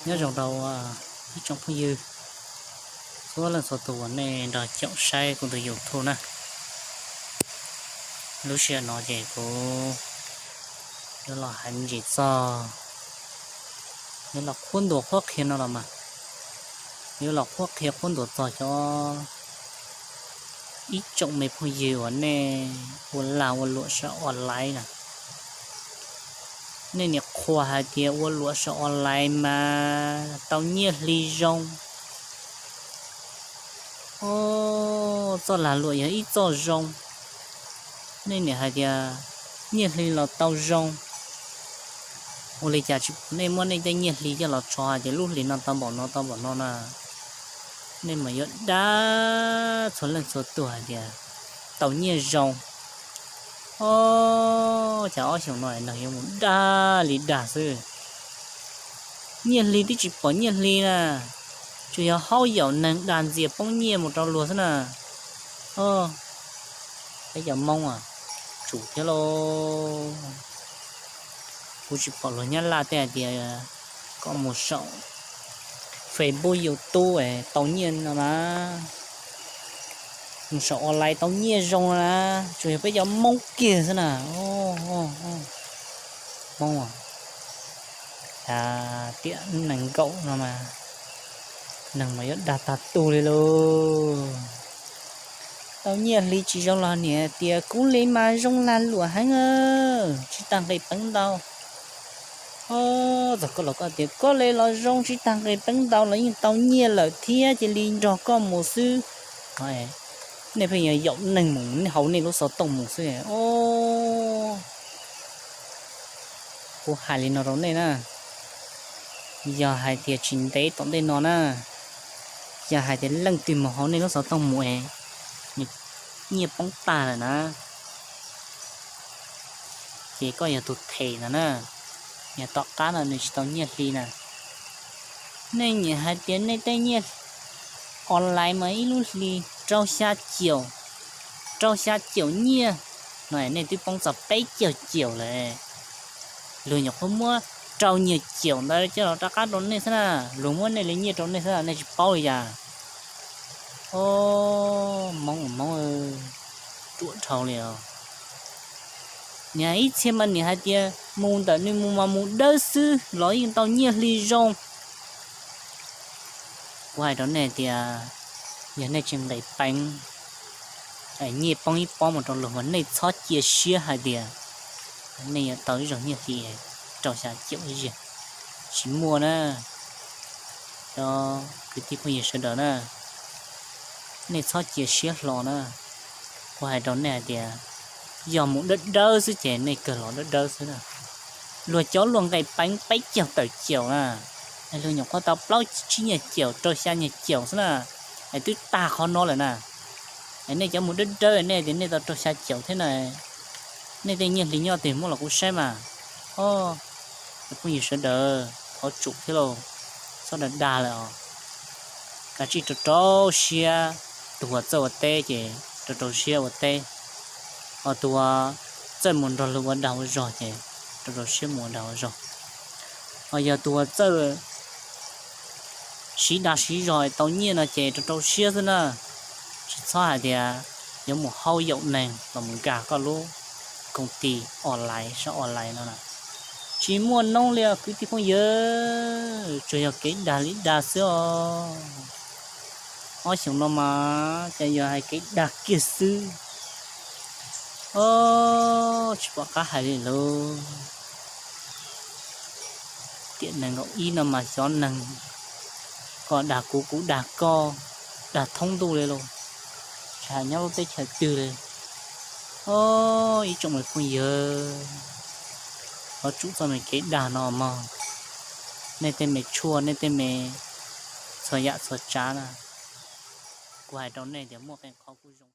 Nyob zoo rau ib tsoom phooj ywg txhua leej txhua tus uas nej nrog caum saib kuv tus YouTube na. Lub sij hawm no ces kuv yuav los hais me ntsis txog, yuav los qhuab ntuas qhuab qhia no los mas, yuav los qhuab qhia qhuab ntuas txog cov ib tsoom me phooj ywg uas nej ua lag ua luam saum online na. Nej niam qhuas hais tias ua luam saum online mas tau nyiaj hli zoo. Os, txoj lag luam yog ib txoj zoo. Nej niam hais tias nyiaj hli los tau zoo. Ua li cas tsis pom nej muab nej tej nyiaj hli coj los tso hais tias lub hlis no tau npaum no tau npaum no na? Nej mas yuav dag txhua leej txhua tus hais tias tau nyiaj zoo. Os, cas ob xyoos no neeg yuav mus dag li dag xwb. Nyiaj hli twb tsis pom nyiaj hli na, tsuas yog haub yaum neeg dag ntxias poob nyiaj mus rau luag xwb na. Os, peb cov Hmoob tsum thiab lauj. Kuv tsis pom luag Nyab Laj tej hais tias koj mus saum Facebook YouTube tau nyiaj no na, mus saum online tau nyiaj zoo no na, tsuas yog peb cov Hmoob kiag xwb na. Hmoob tiam nees nkaum no mas, neeg mas yuav dag tag tug li lauj. Tau nyiaj hli tsis zoo los niam tias kuv li mas zoo lag luam heev, tsis tag nqis peev ntau. Os, txog koj los koj tias koj li los zoo tsis tag nqis peev ntau los yeej tau nyiaj lawm thiab cia li nrog koj mus xwb. Nej pheej yuav yaum neeg mus, nej haus nej lub xov tooj mus xwb. Os, kuv hais li no rau nej na, yog hais tias tsis ntev tom ntej no na, yog hais tias leej twg mus haus nej lub xov tooj mus es nws nyiaj poob tag lawm na, ces koj yog tus them no na. Yog tom qab no nws tsis tau nyiaj hli na. Nej nyiam hais tias nej tej nyiaj online mas ib lub hlis rau xya caum, rau xya caum nyiaj no, nej twb poob txog peb caug caum lawm. Luag nyuam qhuav muab rau nyiaj caum ntawd coj los rov qab rau nej xwb na, luag muab nej li nyiaj rau nej xwb na, nej tsis paub li cas. Os, Hmoob Hmoob, ruam dhau li os. Niam ib txhia mas niam hais tias mus ntawm nws mus mas mus dawb xwb los yeej tau nyiaj hli zoo. Kuv hais rau nej tias, yog nej tsis nqis peev, nyiaj poob ib pob mus rau luag mas nej txhob cia siab hais tias nej yuav tau ib zaug nyiaj hli rau xya caum ib zaug. Tsis muaj na. Cov kwv tij phooj ywg sawv daws na, nej txhob cia siab hlo na. Kuv hais rau nej hais tias, yog mus dawb dawb xwb ces nej kawg los dawb dawb xwb na. Luag cov luag nqis peev peb caug tawm caum na, luag nyuam qhuav tau plaub tsib nyiaj caum rau xya nyiaj caum xwb na, es twb tag qhov no lawm na. Es nej cov mus dawb dawb nej tias nej tau rau xya caum thiab na, nej tej nyiaj hli nyob twg muab los kuv saib mas. Os, phooj ywg sawv daws thov tsum thiab lauj, txhob dag dag lawm os. Kav tsij rau rau siab, tus uas txawj ua teb ces rau rau siab ua teb, ho tus uas txawj mus nrog luag ua dag ua zog ces rau rau siab mus ua dag ua zog. Ho yog tus uas txawj siv dag siv zog tau nyiaj no ces rau rau siab xwb na. Tsis txhob hais tias yuav mus hau yaum neeg los mus nkag koj lub koom ti online sab online no na. Tsis muaj noob li os kwv tij phooj ywg, tsuas yog kev dag li dag xwb os. Ob xyoos no mas cas yog hais kev dag kiag xwb. Os, tsis pom qab hais li lauj. Tiam nees nkaum ib no mas xyov neeg, koj dag kuv kuv dag koj, dag thoob ntuj li lauj. Tsis hais nyob lub teb chaws twg li. Os, ib tsoom me phooj ywg, thov tsum txoj me kev dag no mog. Nej tej me tshuaj, nej tej me txhua yam txhua tsav na, kuv hais rau nej tias muaj qee qhov kuj zoo.